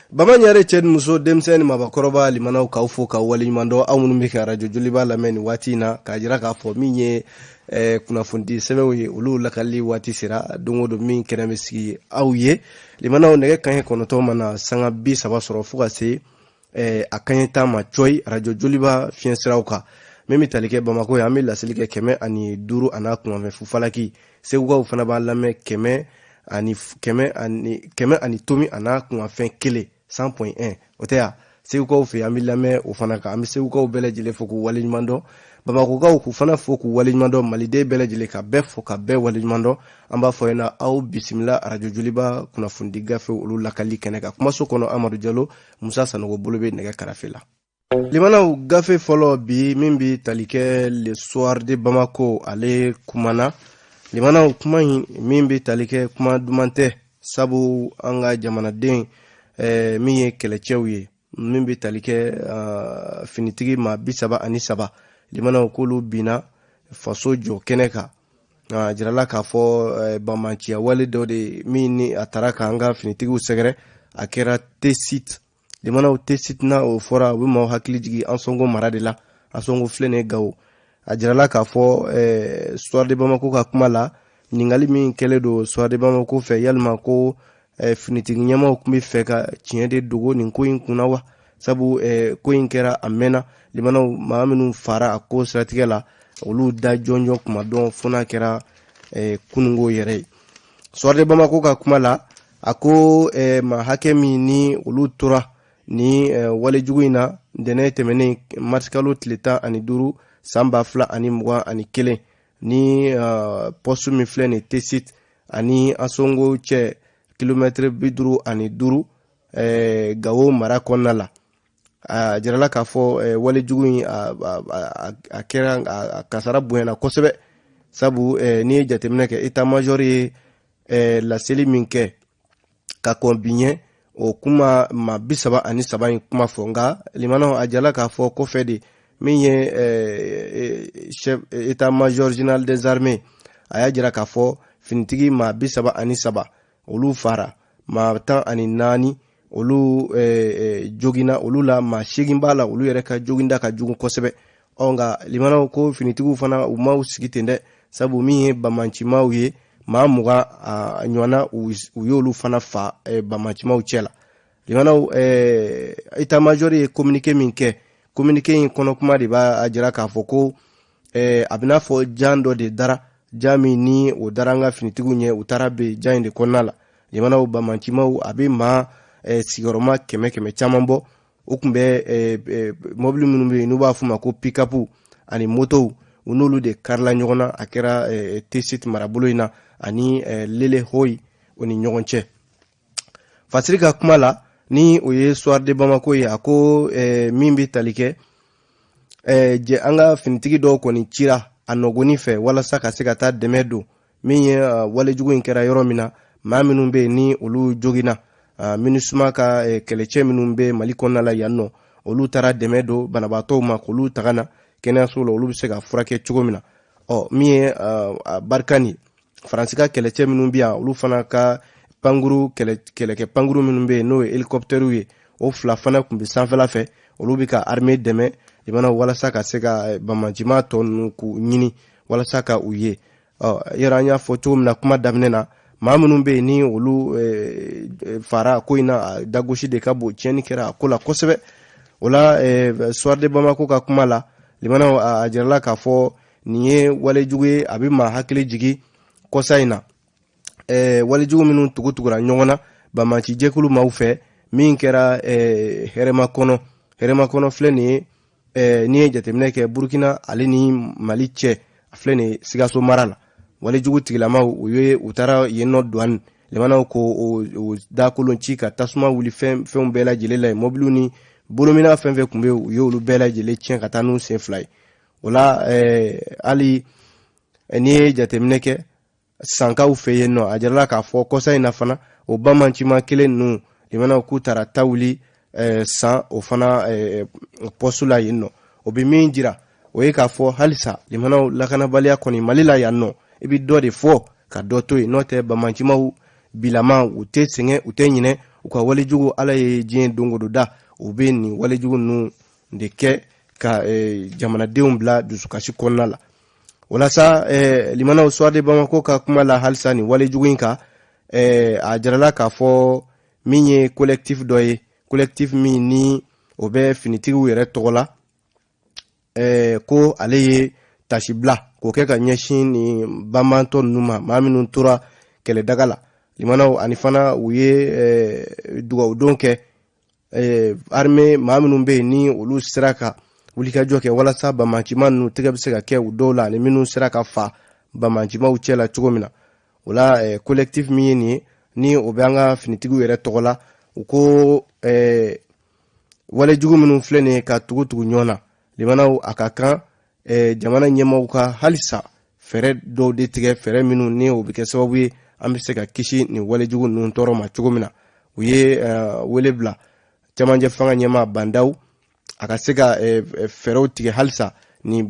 Bama ɲare, cɛ ni muso, denmisɛn ni mabakɔrɔba, limanaw, k'aw fo ka waleɲuman dɔn, aw minnu bɛ ka arajo Joliba lamɛn nin waati in na, k'a jira k'a fɔ min ye kunnafonidi sɛbɛnw ye, olu lakali waati sera. Don o don min kɛnɛ bɛ sigi aw ye, limanaw, nɛgɛ kanɲɛ 9 mana sanga 30 sɔrɔ fo ka se a kanɲɛ 10 ma cɔyi, arajo Joliba fiɲɛ siraw kan. Min bɛ tali kɛ Bamakɔ ye, an bɛ laseli kɛ 105 a n'a kunkanfɛn fufalaki. Segukaw fana b'a lamɛn kɛmɛ ani kɛmɛ ani kɛmɛ ani tomi a n'a kunkanfɛn kelen, 100.1. O tɛ yan, Segukaw fɛ an bɛ lamɛn o fana kan. An bɛ Segukaw bɛɛ lajɛlen fo k'u waleɲuman dɔn, Bamakɔkaw k'u fana fo k'u waleɲuman dɔn, Maliden bɛɛ lajɛlen ka bɛɛ fo ka bɛɛ waleɲuman dɔn. An b'a fɔ ɲɛna, aw bisimila arajo Joliba kunnafonidi gafe olu lakali kɛnɛ kan. Kumaso kɔnɔ, Amadu Jalo, Musa Sanogo bolo bɛ nɛgɛ karafe la. Limanaw, gafe fɔlɔ bi min bɛ tali kɛ Le Soir de Bamako, ale kumana. Limanaw, kuma in min bɛ tali kɛ, kuma duman tɛ, sabu an ka jamanaden min ye kɛlɛcɛw ye, min bɛ tali kɛ finitigi maa 33, limanaw, k'olu binna faso jɔ kɛnɛ kan. A jirala k'a fɔ bamanciya wale dɔ de min ni a taara k'an ka finitigiw sɛgɛrɛ, a kɛra Tesit. Limanaw, Tesit na o fɔra, u bɛ maaw hakili jigin Ansɔngo mara de la. Ansɔngo filɛ nin ye Gawo. A jirala k'a fɔ Soir de Bamako ka kuma la, ɲininkali min kɛlen don Soir de Bamako fɛ, yalima ko finitigi ɲɛmaaw tun bɛ fɛ ka tiɲɛ de dogo nin ko in kunna wa? Sabu ko in kɛra a mɛnna. Limanaw, maa minnu fara a ko siratigɛ la, olu da jɔnjɔn kuma dɔn fo n'a kɛra kununko yɛrɛ ye. Soir de Bamako ka kuma la, a ko maa hakɛ min ni olu tora ni walejugu in na, ntɛnɛn tɛmɛnen, marisikalo tile 15 san 2021, ni poste min filɛ nin Tesit ani Ansongo cɛ, kilomɛtiri 55, Gawo mara kɔnɔna la, a jirala k'a fɔ walejugu in a kɛra a kasara bonyana kosɛbɛ. Sabu n'i ye jateminɛ kɛ, état major ye laseli min kɛ ka kɔn bi ɲɛ, o kuma maa 33 in kuma fɔ. Nka limanaw, a jirala k'a fɔ kɔfɛ de, min ye chef état major général des armées, a y'a jira k'a fɔ finitigi maa 33, olu fara, maa 14, olu joginna. Olu la maa 8 b'a la, olu yɛrɛ ka joginda ka jugu kosɛbɛ. Ɔ nka limanaw, ko finitigiw fana, u m'aw sigi ten dɛ, sabu min ye bamancimaw ye, maa 20 a ɲɔgɔnna, u y'olu fana fa bamancimaw cɛ la. Limanaw, état major ye communiqué min kɛ, communiqué in kɔnɔ kuma de b'a jira k'a fɔ ko a bɛna fɔ jan dɔ de dara, jan min ni o dara an ka finitigiw ɲɛ, u taara ben jan in de kɔnɔna la. Limanaw, bamancimaw, a bɛ maa sigiyɔrɔma kɛmɛ kɛmɛ caman bɔ. O tun bɛ mɔbili minnu bɛ yen n'u b'a fɔ ma ko pick-up ani motow, u n'olu de karila ɲɔgɔn na. A kɛra Tesit marabolo in na ani Lele Hoyi o ni ɲɔgɔn cɛ. Fasiri ka kuma la, ni o ye Soir de Bamako ye, a ko min bɛ tali kɛ jɛ, an ka finitigi dɔw kɔni cira a nɔgɔni fɛ walasa ka se ka taa dɛmɛ don min ye walejugu in kɛra yɔrɔ min na, maa minnu bɛ yen ni olu joginna. MINUSMA ka kɛlɛcɛ minnu bɛ Mali kɔnɔna la yan nɔ, olu taara dɛmɛ don banabaatɔw ma k'olu taga na kɛnɛyaso la, olu bɛ se ka furakɛ cogo min na. Ɔ min ye Barkhane, Faransi ka kɛlɛcɛ minnu bɛ yan, olu fana ka pankuru, kɛlɛkɛ pankuru minnu bɛ yen n'o ye hélicoptère ye, o fila fana tun bɛ sanfɛla fɛ. Olu bɛ ka armée dɛmɛ, limana, walasa ka se ka bamancima tɔ ninnu k'u ɲini walasa ka u ye. Ɔ yɔrɔ an y'a fɔ cogo min na kuma daminɛ na, maa minnu bɛ yen ni olu fara ko in na, a dagosi de ka bon, tiɲɛni kɛra a ko la kosɛbɛ. O la, Soir de Bamako ka kuma la, limanaw, a jirala k'a fɔ nin ye walejugu ye, a bɛ maa hakili jigin kɔsa in na, walejugu minnu tugutugura ɲɔgɔn na bamaci jɛkulu maaw fɛ, min kɛra Hɛrɛmakɔnɔ. Hɛrɛmakɔnɔ filɛ nin ye, n'i ye jateminɛ kɛ Burukina ale ni Mali cɛ, a filɛ nin ye Sikaso mara la. Walejugu tigilamaw, u ye u taara yen nɔ douane, limanaw, ko o dakolon ci ka tasuma wuli fɛn fɛnw bɛɛ lajɛlen la yen. Mɔbiliw ni bolomina fɛn fɛn tun bɛ yen, u y'olu bɛɛ lajɛlen tiɲɛ ka taa n'u sen fila ye. O la, hali n'i ye jateminɛ kɛ Sankaw fɛ yen nɔ, a jirala k'a fɔ kɔsa in na fana, o bamancima kelen ninnu, limanaw, k'u taara ta wuli San o fana poste la yen nɔ. O bɛ min jira, o ye k'a fɔ halisa, limanaw, lakanabaliya kɔni Mali la yan nɔ, i bɛ dɔ de fɔ ka dɔ to yen. N'o tɛ, bamancimaw bilama, u tɛ sɛgɛn, u tɛ ɲinɛ, u U ka walejugu, Ala ye diɲɛ don o don da, u bɛ nin walejugu ninnu de kɛ ka jamanadenw bila dusukasi kɔnɔna la. Walasa limanaw, Soir de Bamako ka kuma la halisa nin walejugu in kan, a jirala k'a fɔ min ye collectif dɔ ye, collectif min ni o bɛ finitigiw yɛrɛ tɔgɔ la, ko ale ye tasibila k'o kɛ ka ɲɛsin nin banbantɔ ninnu ma, maa minnu tora kɛlɛdaga la, limanaw. Ani fana u ye dugawudon kɛ armée maa minnu bɛ yen ni olu sera ka wulikajɔ kɛ walasa banbancima ninnu tɛgɛ bɛ se ka kɛ u dɔw la, ani minnu sera ka fa banbancimaw cɛ la cogo min na. O la, collectif min ye nin ye, ni o bɛ an ka finitigiw yɛrɛ tɔgɔ la, u ko walejugu minnu filɛ nin ye ka tugu tugu ɲɔgɔn na, limanaw, a ka kan jamana ɲɛmaaw ka halisa fɛɛrɛ dɔw de tigɛ, fɛɛrɛ minnu ni o bɛ kɛ sababu ye an bɛ se ka kisi nin walejugu ninnu tɔɔrɔ ma cogo min na. U ye wele bila cɛmancɛ fanga ɲɛmaa Bah N'Daw, a ka se ka fɛɛrɛw tigɛ halisa ni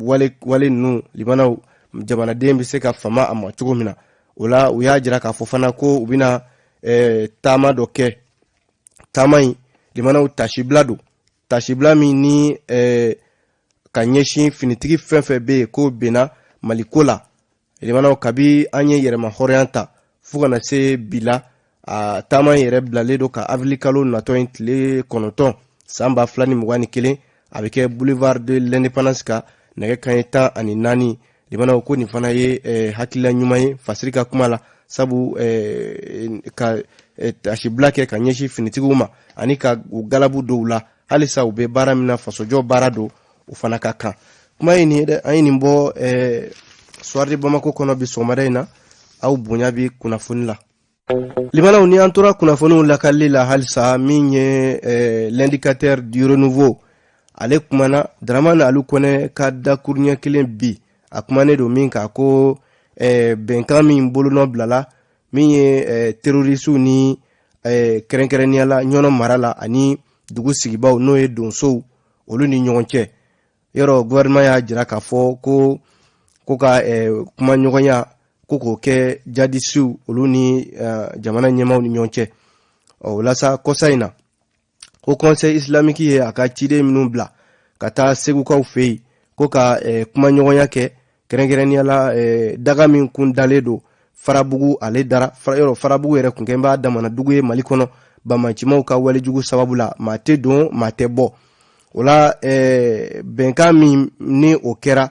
wale ninnu, limanaw, jamanaden bɛ se ka fama a ma cogo min na. O la, u y'a jira k'a fɔ fana ko u bɛna taama dɔ kɛ. Taama in, limanaw, tasibila don, tasibila min ni ka ɲɛsin finitigi fɛn fɛn bɛ yen k'o benna Maliko la, limanaw, kabi an ye yɛrɛma hɔrɔnya ta fo ka na se bi la. A taama in yɛrɛ bilalen don ka avril kalo natɔ in tile 9 san 2021, a bɛ kɛ Boulevard de l'Indépendance kan nɛgɛ kanɲɛ 14. Limanaw, ko nin fana ye hakilila ɲuman ye Fasiri ka kuma la, sabu ka tasibila kɛ ka ɲɛsin finitigiw ma ani ka u galabu dɔw la halisa u bɛ baara min na, fasojɔ baara don, o fana ka kan. Kuma ye nin ye dɛ, an ye nin bɔ Soir de Bamako kɔnɔ bi sɔgɔmada in na. Aw bonya bi kunnafoni la, limanaw. Ni an tora kunnafoniw lakalili la halisa, min ye L'Indicateur du Renouveau, ale kumana Dramane Alu Kɔnɛ ka dakuruɲɛ kelen bi. A kumanen don min kan ko bɛnkan min bolonɔ bilala min ye terroristew ni kɛrɛnkɛrɛnnenya la Ɲɔnɔ mara la ani dugu sigibaw, n'o ye donsow, olu ni ɲɔgɔn cɛ yɔrɔ, gouvernement y'a jira k'a fɔ ko ka kumaɲɔgɔnya ko k'o kɛ jadisiw olu ni jamana ɲɛmaaw ni ɲɔgɔn cɛ. Ɔ, o la sa, kɔsa in na, ko Conseil islamique ye a ka ciden minnu bila ka taa Segukaw fɛ yen ko ka kumaɲɔgɔnya kɛ, kɛrɛnkɛrɛnnenya la daga min kun dalen don Farabugu, ale dara yɔrɔ Farabugu yɛrɛ kun kɛ b'a damana dugu ye Mali kɔnɔ, bamacimaw ka walejugu sababu la, maa tɛ don, maa tɛ bɔ. O la, bɛnkan min ni o kɛra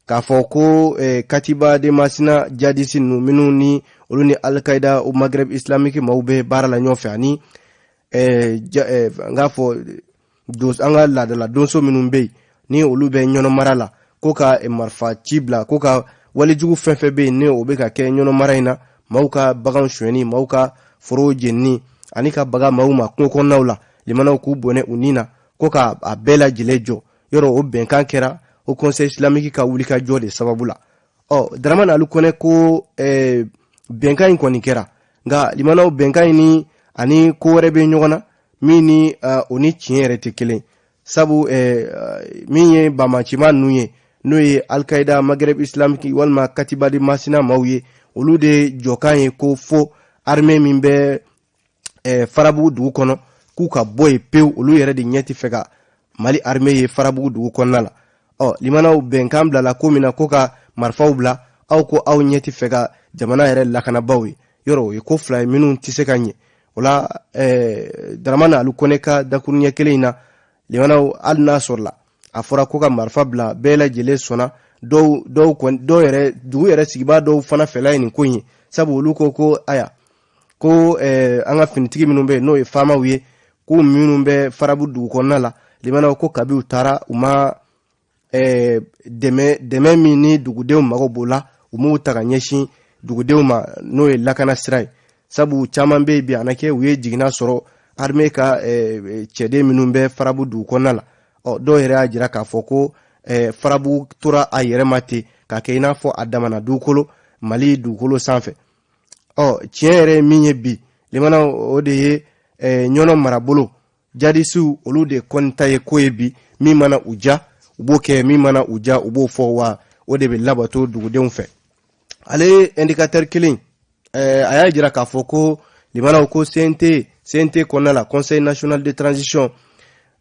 k'a fɔ ko Katiba de Masina jadisi ninnu minnu ni olu ni Alikaida au Maghreb islamique maaw bɛ baara la ɲɔgɔn fɛ, ani n k'a fɔ an ka laadala donso minnu bɛ yen ni olu bɛ Ɲɔnɔ mara la, ko ka marifa ci bila, ko ka walejugu fɛn fɛn bɛ yen ni o bɛ ka kɛ Ɲɔnɔ mara in na, maaw ka bagan sonyɛni, maaw ka forow jenini, ani ka baga maaw ma kungo kɔnɔnaw la, limanaw, k'u bɔnɛ u ni na, ko ka a bɛɛ lajɛlen jɔ yɔrɔ. O bɛnkan kɛra o Conseil islamique ka wulikajɔ de sababu la. Ɔ, Dramane Alu Kɔnɛ ko bɛnkan in kɔni kɛra, nka limanaw, bɛnkan in ni ani ko wɛrɛ bɛ ɲɔgɔn na min ni o ni tiɲɛ yɛrɛ tɛ kelen, sabu min ye bamacima ninnu ye, n'o ye Alikaida Maghreb islamique walima Katiba de Masina maaw ye, olu de jɔkan ye ko fo armée min bɛ Farabugu dugu kɔnɔ k'u ka bɔ yen pewu. Olu yɛrɛ de ɲɛ tɛ fɛ ka Mali armée ye Farabugu dugu kɔnɔna la. Ɔ, limanaw, bɛnkan bilala ko min na ko ka marifaw bila, aw ko aw ɲɛ tɛ fɛ ka jamana yɛrɛ lakanabaaw ye yɔrɔ, o ye ko fila ye minnu tɛ se ka ɲɛ. O la, Dramane Alu Kɔnɛ ka dakuruɲɛ kelen in na, limanaw, hali n'a sɔrɔla a fɔra ko ka marifa bila, bɛɛ lajɛlen sɔnna, dɔw dɔw dɔw yɛrɛ, dugu yɛrɛ sigibaa dɔw fana fɛla ye nin ko in ye, sabu olu ko ko aya ko an ka finitigi minnu bɛ yen, n'o ye faamaw ye, k'u minnu bɛ Farabu dugu kɔnɔna la, limanaw, ko kabi u taara, u ma dɛmɛ min ni dugudenw mago b'o la, u m'u ta ka ɲɛsin dugudenw ma, n'o ye lakana sira ye, sabu caman bɛ yen bi, a na kɛ u ye jiginna sɔrɔ armée ka cɛden minnu bɛ Farabu dugu kɔnɔna la. Ɔ, dɔw yɛrɛ y'a jira k'a fɔ ko Farabu tora a yɛrɛ ma ten k'a kɛ i n'a fɔ a damana dugukolo Mali dugukolo sanfɛ. Ɔ, tiɲɛ yɛrɛ ye min ye bi, limanaw, o de ye Ɲɔnɔ marabolo jadisiw, olu de kɔni ta ye ko ye bi. Min mana u ja, u b'o kɛ, min mana u ja, u b'o fɔ, wa o de bɛ labato dugudenw fɛ. Ale Indicateur kelen, a y'a jira k'a fɔ ko Limanaw, ko CNT kɔnɔna la, Conseil national de transition,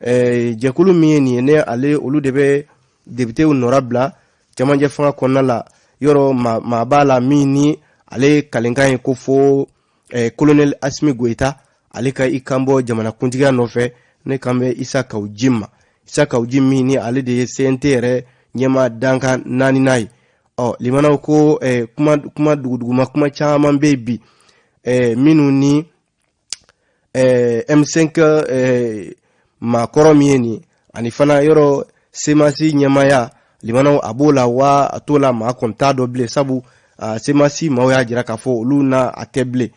jɛkulu min ye nin ye, ne ale olu de bɛ députéw nɔra bila cɛmancɛ fanga kɔnɔna la. Yɔrɔ maa b'a la min ni ale kalenkan ye ko fo colonel Asimi Goyita ale ka i kanbɔ jamanakuntigiya nɔfɛ. Ne kan bɛ Isa Kawu Jim ma. Isa Kawu Jim min ni ale de ye CNT yɛrɛ ɲɛmaa dankan naaninan ye. Ɔ limanaw, ko kuma duguduguma kuma caman bɛ yen bi, minnu ni M5 maakɔrɔ min ye nin, ani fana yɔrɔ CMAS ɲɛmaaya, limanaw, a b'o la wa a t'o la, maa kɔni t'a dɔn bilen, sabu CMAS maaw y'a jira k'a fɔ olu na a tɛ bilen.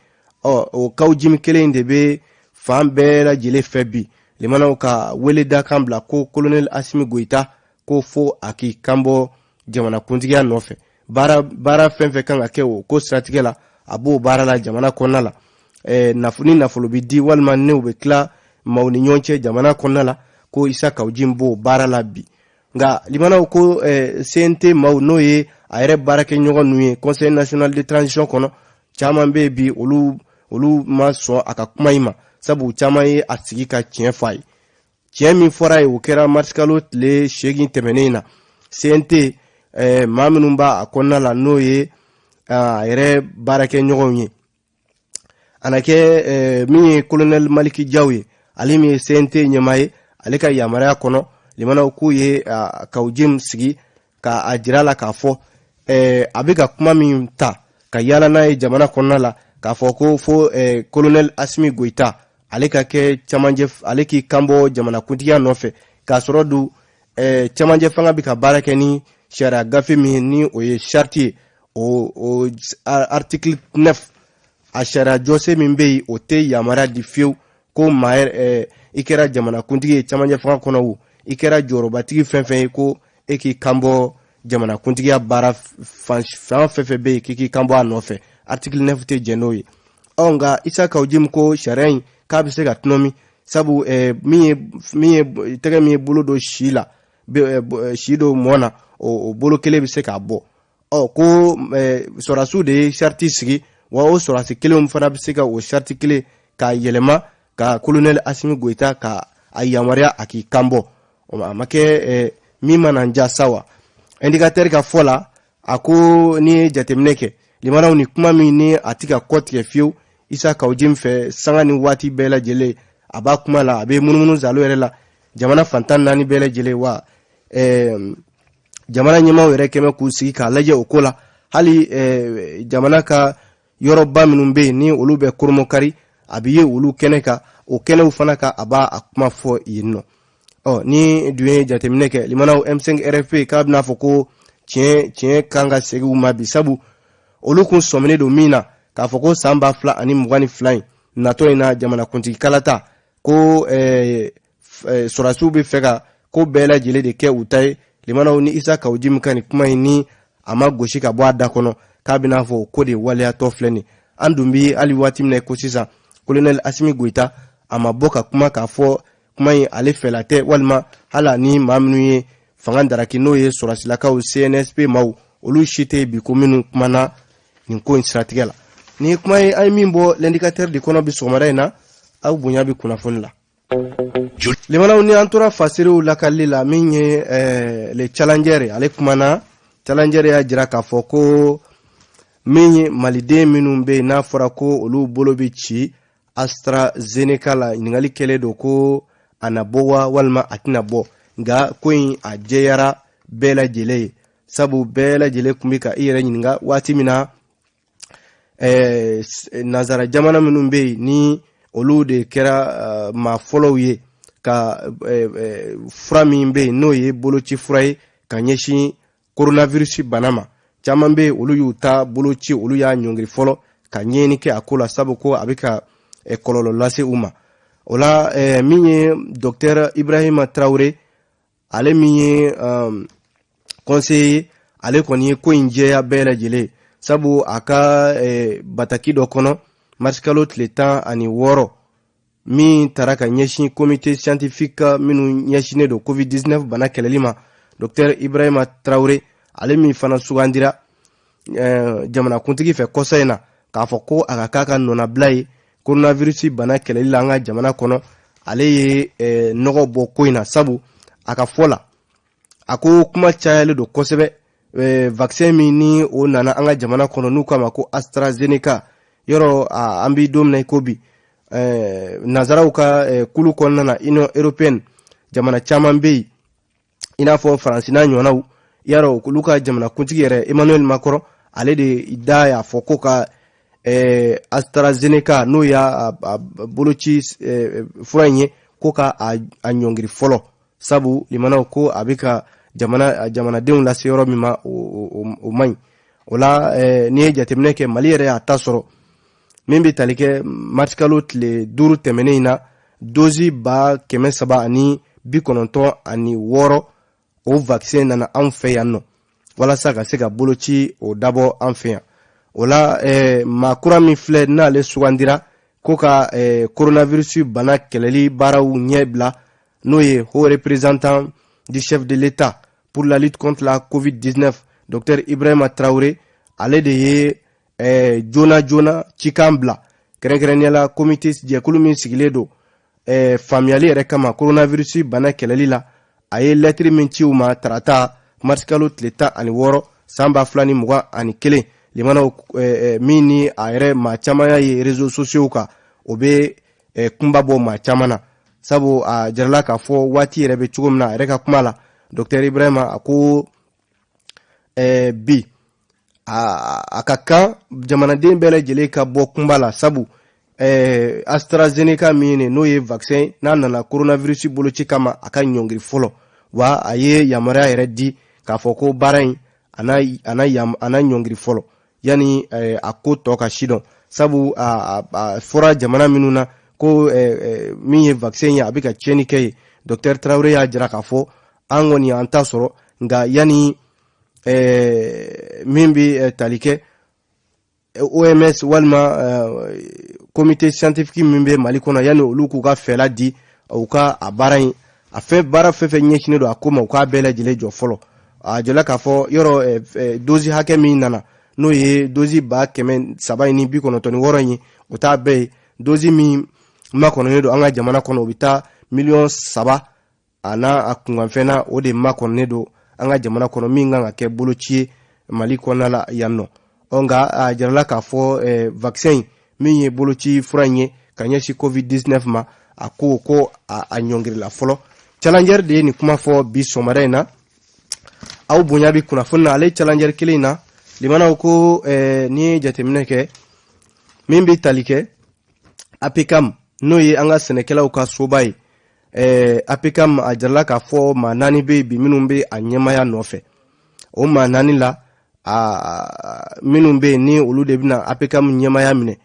Ɔ o Kawu Jim kelen de bɛ fan bɛɛ lajɛlen fɛ bi, limanaw, ka wele dakan bila ko colonel Asimi Goyita ko fo a k'i kanbɔ jamanakuntigiya nɔfɛ. Baara fɛn fɛn kan ka kɛ o ko siratigɛ la, a b'o baara la jamana kɔnɔna la. Ni nafolo bɛ di walima n'o bɛ tila maaw ni ɲɔgɔn cɛ jamana kɔnɔna la, ko Isa Kawu Jim b'o baara la bi. Nka limanaw, ko CNT maaw, n'o ye a yɛrɛ baarakɛɲɔgɔn ninnu ye Conseil national de transition kɔnɔ, caman bɛ yen bi, olu ma sɔn a ka kuma in ma, sabu caman ye a sigi ka tiɲɛ fɔ a ye. Tiɲɛ min fɔra ye, o kɛra marisikalo tile 8 tɛmɛnen in na. CNT maa minnu b'a a kɔnɔna la, n'o ye a yɛrɛ baarakɛɲɔgɔnw ye, a na kɛ min ye colonel Maliki Jaw ye, ale min ye CNT ɲɛmaa ye, ale ka yamaruya kɔnɔ, limanaw, k'u ye Kawu Jim sigi ka a jira la k'a fɔ a bɛ ka kuma min ta ka yaala n'a ye jamana kɔnɔna la, k'a fɔ ko fo colonel Asimi Goyita ale ka kɛ camancɛ, ale k'i kanbɔ jamanakuntigiya nɔfɛ, k'a sɔrɔ dun camancɛ fanga bɛ ka baara kɛ ni sariya gafe min ye, ni o ye charte ye, o article 9, a sariya jɔsen min bɛ yen, o tɛ yamaruya di fiyewu ko maa yɛrɛ, i kɛra jamanakuntigi ye camancɛ fanga kɔnɔ o, i kɛra jɔyɔrɔbatigi fɛn fɛn ye, ko e k'i kanbɔ jamanakuntigiya baara fan fɛn fɛn bɛ yen, k'i k'i kanbɔ a nɔfɛ. Article 9 tɛ jɛn n'o ye. Ɔ nka Isa Kawu Jim ko sariya in k'a bɛ se ka tɔnɔmi, sabu min ye tɛgɛ min ye bolo don si la, si don mɔn na, o bolo kelen bɛ se k'a bɔ. Ɔ ko sɔrɔdasiw de ye charte sigi wa, o sɔrɔdasi kelenw fana bɛ se ka o charte kelen k'a yɛlɛma ka colonel Asimi Goyita ka a yamaruya a k'i kanbɔ. A ma kɛ min mana ja sa wa. Indicateur ka fɔ la, a ko n'i ye jateminɛ kɛ, limanaw, ni kuma min ni a ti ka kɔ tigɛ fiyewu Isa Kawu Jim fɛ, sanga ni waati bɛɛ lajɛlen a b'a kuma la, a bɛ munumunu zalo yɛrɛ la jamana fantan naani bɛɛ lajɛlen wa. Jamana ɲɛmaaw yɛrɛ kɛmɛ k'u sigi k'a lajɛ o ko la. Hali jamana ka yɔrɔba minnu bɛ yen, ni olu bɛ koromokari, a bɛ ye olu kɛnɛ kan, o kɛnɛw fana kan, a b'a a kuma fɔ yen nɔ. Ɔ ni dun ye jateminɛ kɛ, limanaw, M5 RFP k'a bɛna fɔ ko tiɲɛ kan ka segin u ma bi, sabu olu kun sɔminen don min na k'a fɔ ko san 2022 in natɔ in na, jamanakuntigi kalata ko sɔrɔdasiw bɛ fɛ ka ko bɛɛ lajɛlen de kɛ u ta ye. Limanaw, ni Isa Kawu Jim ka nin kuma in ni a ma gosi ka bɔ a da kɔnɔ, k'a bɛna fɔ ko de waleyatɔ filɛ nin. An dun bi hali waati min na ko sisan, colonel Asimi Goyita a ma bɔ ka kuma k'a fɔ kuma in ale fɛla tɛ, walima hali ni maa minnu ye fanga daraki, n'o ye sɔrɔsilakaw CNSP maaw, olu si tɛ bi ko minnu kumana nin ko in siratigɛ la. Nin ye kuma ye an ye min bɔ L'Indicateur de kɔnɔ bi sɔgɔmada in na. Aw bonya bɛ kunnafoni la. Limanaw, ni an tora fasiriw lakalili la, min ye Le Challenger, ale kumana. Challenger y'a jira k'a fɔ ko min ye maliden minnu bɛ yen, n'a fɔra ko olu bolo bɛ ci AstraZeneca la, ɲininkali kɛlen don ko a na bɔ wa walima a tɛna bɔ. Nka ko in a jɛyara bɛɛ lajɛlen ye, sabu bɛɛ lajɛlen tun bɛ ka i yɛrɛ ɲininka waati min na nanzara jamana minnu bɛ yen, ni olu de kɛra maa fɔlɔw ye ka fura min bɛ yen, n'o ye boloci fura ye ka ɲɛsin coronavirus bana ma, caman bɛ yen, olu y'u ta boloci, olu y'a ɲɔngiri fɔlɔ ka ɲɛɲini kɛ a ko la, sabu ko a bɛ ka kɔlɔlɔ lase u ma. O la, min ye docteur Ibrahima Traoré, ale min ye conseiller ye, ale kɔni ye ko in jɛya bɛɛ lajɛlen, sabu a ka bataki dɔ kɔnɔ marisikalo tile 16 min tara ka ɲɛsin comité scientifique minnu ɲɛsinnen don COVID-19 bana kɛlɛli ma, docteur Ibrahima Traoré, ale min fana sugandira jamanakuntigi fɛ kɔsa in na k'a fɔ ko a ka k'a ka nɔnabila ye. coronavirus bana kɛlɛli la an ka jamana kɔnɔ, ale ye nɔgɔ bɔ ko in na, sabu a ka fɔ la, a ko kuma cayalen don kosɛbɛ. Vaccin min ni o nana an ka jamana kɔnɔ, n'u k'a ma ko AstraZeneca, yɔrɔ an bɛ don min na i ko bi, nanzaraw ka kulu kɔnɔna na, Union européenne, jamana caman bɛ yen, i n'a fɔ Faransi n'a ɲɔgɔnnaw, yarɔ olu ka jamanakuntigi yɛrɛ Emmanuel Macron, ale de da y'a fɔ ko ka AstraZeneca, n'o y'a boloci fura in ye, ko ka a ɲɔngiri fɔlɔ, sabu limanaw ko a bɛ ka jamanadenw lase yɔrɔ min ma, o man ɲi. O la, n'i ye jateminɛ kɛ, Mali yɛrɛ y'a ta sɔrɔ min bɛ tali kɛ marisikalo tile 5 tɛmɛnen in na, dozi 396,000, o vaccin nana anw fɛ yan nɔ walasa ka se ka boloci o dabɔ an fɛ yan. O la, maa kura min filɛ n'ale sugandira ko ka coronavirus bana kɛlɛli baaraw ɲɛ bila, n'o ye haut représentant du chef de l'État pour la lutte contre la COVID-19, docteur Ibrahima Traoré, ale de ye joona joona cikan bila, kɛrɛnkɛrɛnnenya la comité jɛkulu min sigilen don faamuyali yɛrɛ kama coronavirus bana kɛlɛli la. A ye lɛtiri min ci u ma tarata marisikalo tile 16 san 2021, limanaw, min ni a yɛrɛ maa caman y'a ye réseaux sociaux kan, o bɛ kunba bɔ maa caman na, sabu a jirala k'a fɔ waati yɛrɛ bɛ cogo min na. A yɛrɛ ka kuma la, docteur Ibrahima, a ko bi a ka kan jamanaden bɛɛ lajɛlen ka bɔ kunba la, sabu AstraZeneca min ye, n'o ye vaccin n'a nana coronavirus boloci kama, a ka ɲɔngiri fɔlɔ. Wa a ye yamaruya yɛrɛ di k'a fɔ ko baara in a na ɲɔngiri fɔlɔ yanni a ko tɔ ka sidɔn, sabu a fɔra jamana minnu na ko min ye vaccin ye, a bɛ ka tiɲɛni kɛ ye. Docteur Traoré y'a jira k'a fɔ an kɔni an ta sɔrɔ, nka yanni min bɛ tali kɛ OMS walima comité scientifique min bɛ Mali kɔnɔ, yanni olu k'u ka fɛla di, u ka a baara in, a fɛn baara fɛn fɛn ɲɛsinnen don a ko ma, u k'a bɛɛ lajɛlen jɔ fɔlɔ. A jɔla k'a fɔ yɔrɔ dozi hakɛ min nana, n'o ye dozi 396,000 in ye, o t'a bɛɛ ye. Dozi min makɔnɔnen don an ka jamana kɔnɔ, o bɛ taa miliyɔn 3 a n'a a kunkanfɛn na, o de makɔnɔnen don an ka jamana kɔnɔ, min kan ka kɛ boloci ye Mali kɔnɔna la yan nɔ. Ɔ nka a jirala k'a fɔ vaccin in min ye boloci fura in ye ka ɲɛsin covid 19 ma, a ko ko a ɲɔngirila fɔlɔ. Challenger de ye nin kuma fɔ bi sɔgɔmada in na. Aw bonya bɛ kunnafoni na ale Challenger kelen in na. Limanaw, ko n'i ye jateminɛ kɛ, min bɛ tali kɛ APCAM, n'o ye an ka sɛnɛkɛlaw ka soba ye, APCAM, a jirala k'a fɔ maa naani bɛ yen bi minnu bɛ a ɲɛmaaya nɔfɛ. O maa naani la, a minnu bɛ yen ni olu de bɛna APCAM ɲɛmaaya minɛ,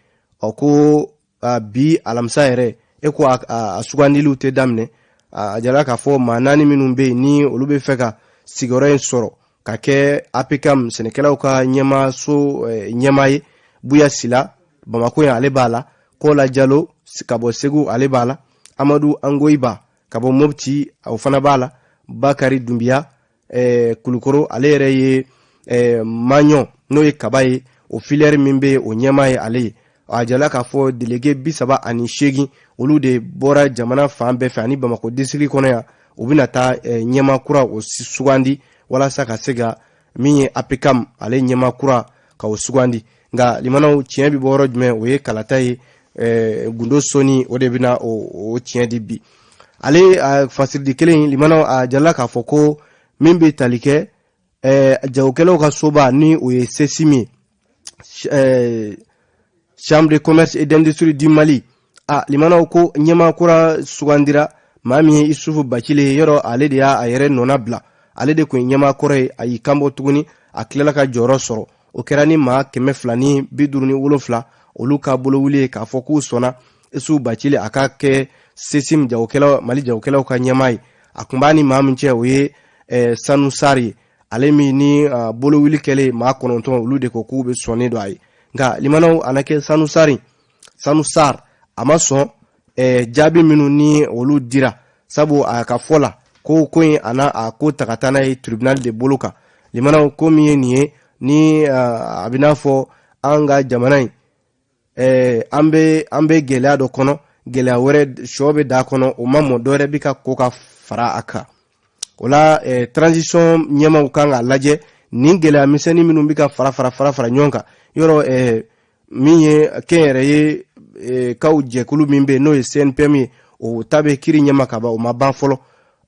ɔ ko bi alamisa yɛrɛ e ko a sugandiliw tɛ daminɛ. A jirala k'a fɔ maa naani minnu bɛ yen ni olu bɛ fɛ ka sigiyɔrɔ in sɔrɔ ka kɛ APCAM sɛnɛkɛlaw ka ɲɛmaaso ɲɛmaa ye: Buya Sila, Bamakɔ yan, ale b'a la; Kɔla Jalo ka bɔ Segu, ale b'a la; Amadu Angoyiba ka bɔ Mopti, o fana b'a la; Bakari Dunbiya, Kulukoro, ale yɛrɛ ye maɲɔ, n'o ye kaba ye, o filière min bɛ o ɲɛmaa ye ale ye. A jirala k'a fɔ délégué 38, olu de bɔra jamana fan bɛɛ fɛ ani Bamakɔ district kɔnɔ yan, u bɛna taa ɲɛmaa kura o sugandi walasa ka se ka min ye APCAM ale ɲɛmaa kura ka o sugandi. Nka limanaw, tiɲɛ bɛ bɔ yɔrɔ jumɛn? O ye kalata ye, gundo soni, o de bɛna o tiɲɛ di bi. Ale fasiridi kelen, limanaw, a jirala k'a fɔ ko min bɛ tali kɛ jagokɛlaw ka soba, ni o ye CECIM ye, Chambre de commerce et d'industrie du Mali, a limanaw, ko ɲɛmaa kura sugandira, maa min ye Isufu Bacile ye. Yɔrɔ ale de y'a yɛrɛ nɔna bila, ale de kun ye ɲɛmaa kɔrɔ ye, a y'i kanbɔ tuguni, a tilala ka jɔyɔrɔ sɔrɔ. O kɛra ni maa 257 olu ka bolowuli ye k'a fɔ k'u sɔnna Isufu Bacile a ka kɛ CECIM jagokɛlaw, Mali jagokɛlaw ka ɲɛmaa ye. A kun b'a ni maa min cɛ, o ye Sanu Sari ye, ale min ni bolowuli kɛlen maa 9, olu de ko k'u bɛ sɔnnen don a ye. Nka limanaw, a na kɛ Sanu Sari, Sanu Sar, a ma sɔn jaabi minnu ni olu dira, sabu a ka fɔ la ko ko in a na a ko ta ka taa n'a ye tribunal de bolo kan. Limanaw, ko min ye nin ye ni a bɛ n'a fɔ an ka jamana in An bɛ gɛlɛya dɔ kɔnɔ, gɛlɛya wɛrɛ, sɔ bɛ da kɔnɔ, o ma mɔ, dɔ wɛrɛ bɛ ka ko ka fara a kan. O la, transition ɲɛmaaw kan k'a lajɛ nin gɛlɛya misɛnnin minnu bɛ ka fara fara fara fara ɲɔgɔn kan. Yɔrɔ min ye kɛnyɛrɛye kaw jɛkulu min bɛ yen, n'o ye CNPM ye, o ta bɛ kiri ɲɛma ka ban, o ma ban fɔlɔ.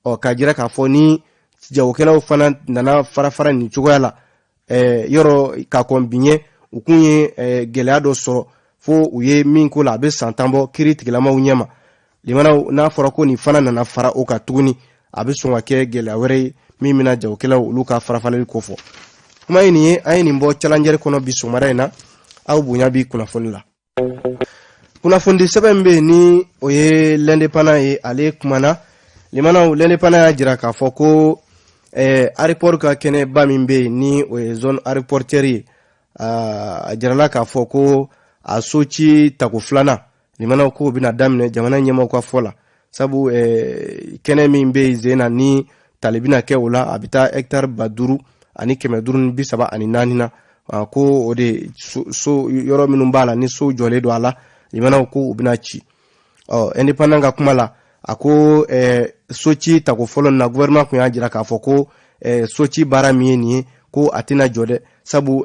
Ɔ, k'a jira k'a fɔ ni jagokɛlaw fana nana fara fara nin cogoya la, yɔrɔ ka kɔn bi ɲɛ, u kun ye gɛlɛya dɔ sɔrɔ fo u ye min ko la, a bɛ san 10 bɔ kiri tigilamaw ɲɛma. Limanaw, n'a fɔra ko nin fana nana fara o kan tuguni, a bɛ sɔn ka kɛ gɛlɛya wɛrɛ ye min bɛna jagokɛlaw olu ka farafalali kofɔ. Kuma ye nin ye, an ye nin bɔ Challenger kɔnɔ bi sɔgɔmada in na. Aw bonya bi kunnafoni la. Kunnafonidi sɛbɛn bɛ yen, ni o ye L'Indépendant ye, ale kumana. Limanaw, L'Indépendant y'a jira k'a fɔ ko aéroport ka kɛnɛba min bɛ yen, ni o ye zone aéroportuaire ye, a jirala k'a fɔ ko a soci tako filanan, limanaw, k'o bɛna daminɛ jamana ɲɛmaaw ka fɔ la. Sabu kɛnɛ min bɛ yen zen na, ni tali bɛna kɛ o la, a bɛ taa hectare 5534 na. Ko o de so yɔrɔ minnu b'a la, ni so jɔlen don a la, limanaw, ko u bɛna ci. Ɔ, Indépendant ka kuma la, a ko soci tako fɔlɔ na, gouvernement kun y'a jira k'a fɔ ko soci baara min ye nin ye, ko a tɛna jɔ dɛ, sabu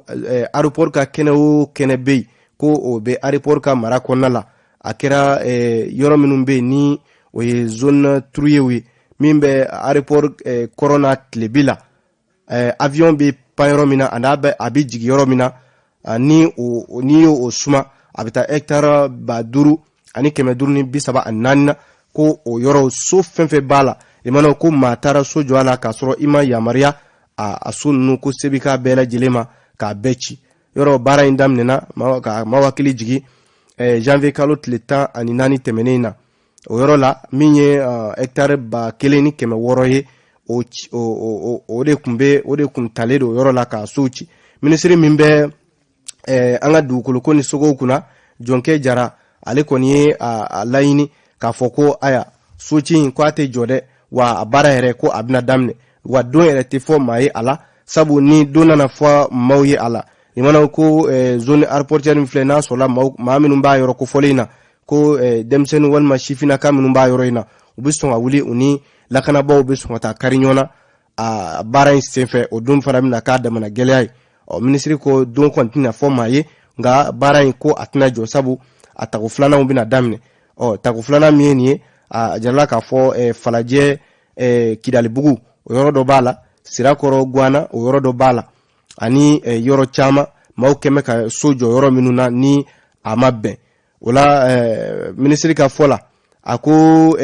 aéroport ka kɛnɛ o kɛnɛ bɛ yen, ko o bɛ aéroport ka mara kɔnɔna la. A kɛra yɔrɔ minnu bɛ yen, ni o ye zone trouée ye, min bɛ aéroport kɔrɔn n'a tilebi la, avion bɛ pan yɔrɔ min na, a n'a bɛ a bɛ jigin yɔrɔ min na, ni o n'i y'o suma, a bɛ taa hectare 5534 na. Ko o yɔrɔ so fɛn fɛn b'a la, limanaw, ko maa taara so jɔ a la k'a sɔrɔ i ma yamaruya, a so ninnu, ko se bɛ k'a bɛɛ lajɛlen ma k'a bɛɛ ci. Yɔrɔ baara in daminɛna, ka maaw hakili jigin, janvier kalo tile 14 tɛmɛnen na. O yɔrɔ la, min ye hectare 1600 ye, o de tun bɛ, o de kun talen don o yɔrɔ la k'a sow ci. Minisiri min bɛ an ka dugukoloko ni sogow kunna, Jɔnkɛ Jara, ale kɔni ye a laɲini k'a fɔ ko aya, soci in ko a tɛ jɔ dɛ, wa a baara yɛrɛ ko a bɛna daminɛ, wa don yɛrɛ tɛ fɔ maa ye a la, sabu ni don nana fɔ maaw ye a la, limanaw, ko zone aéroportuaire min filɛ, n'a sɔrɔla maa minnu b'a yɔrɔ kofɔlen in na, ko denmisɛnnin walima sifinnaka minnu b'a yɔrɔ in na, u bɛ sɔn ka wuli, u ni lakanabaaw bɛ sɔn ka taa kari ɲɔgɔn na a baara in senfɛ. O don fana bɛna k'a damana gɛlɛya ye. Ɔ, minisiri ko don kɔni tɛna fɔ maa ye, nka baara in ko a tɛna jɔ, sabu a tako filananw bɛna daminɛ. Ɔ, tako filanan min ye nin ye, a jirala k'a fɔ Falajɛ, Kidalibugu, o yɔrɔ dɔ b'a la, Sirakɔrɔ Guwana, o yɔrɔ dɔ b'a la, ani yɔrɔ caman maaw kɛmɛ ka so jɔ yɔrɔ minnu na ni a ma bɛn o la. Minisiri ka fɔ la, a ko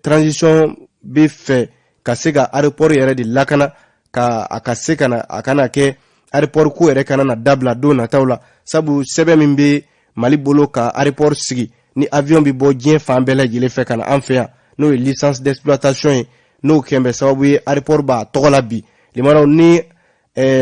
transition bɛ fɛ ka se ka aéroport yɛrɛ de lakana, ka a ka se ka na a kana kɛ aéroport ko yɛrɛ kana na dabila don nataw la, sabu sɛbɛn min bɛ Mali bolo ka aéroport sigi, ni avion bɛ bɔ diɲɛ fan bɛɛ lajɛlen fɛ ka na an fɛ yan, n'o ye licence d'exploitation ye, n'o kɛn bɛ sababu ye aéroport b'a tɔgɔ la bi. Limanaw, ni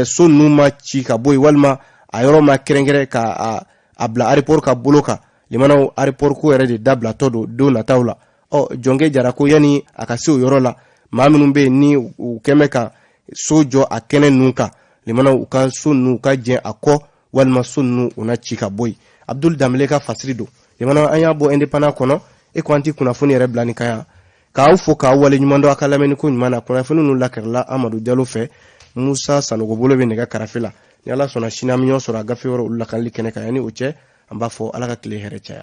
so ninnu ma ci ka bɔ yen, walima a yɔrɔ ma kɛrɛnkɛrɛn ka a bila aéroport ka bolo kan, limanaw, aéroport ko yɛrɛ de dabilatɔ don don nataw la. Ɔ, Jɔnkɛ Jara ko yanni a ka se o yɔrɔ la, maa minnu bɛ yen ni u kɛn bɛ ka so jɔ a kɛnɛ ninnu kan, limanaw, u ka so ninnu u ka jɛn a kɔ, walima so ninnu u na ci ka bɔ yen. Abdul Danbele ka fasiri don. Limanaw, an y'a bɔ Indépendant kɔnɔ. E ko an ti kunnafoni yɛrɛ bila nin kan yan, k'aw fo k'aw wale ɲuman dɔn a ka lamɛnni ko ɲuman na. Kunnafoni ninnu lakarila Amadu Jalo fɛ, Musa Sanogo bolo bɛ nɛgɛ karafe la. Ni Ala sɔnna, sini an bɛ ɲɔgɔn sɔrɔ a gafe yɔrɔ olu lakanali kɛnɛ kan. Yanni o cɛ, an b'a fɔ Ala ka tile hɛrɛ caya.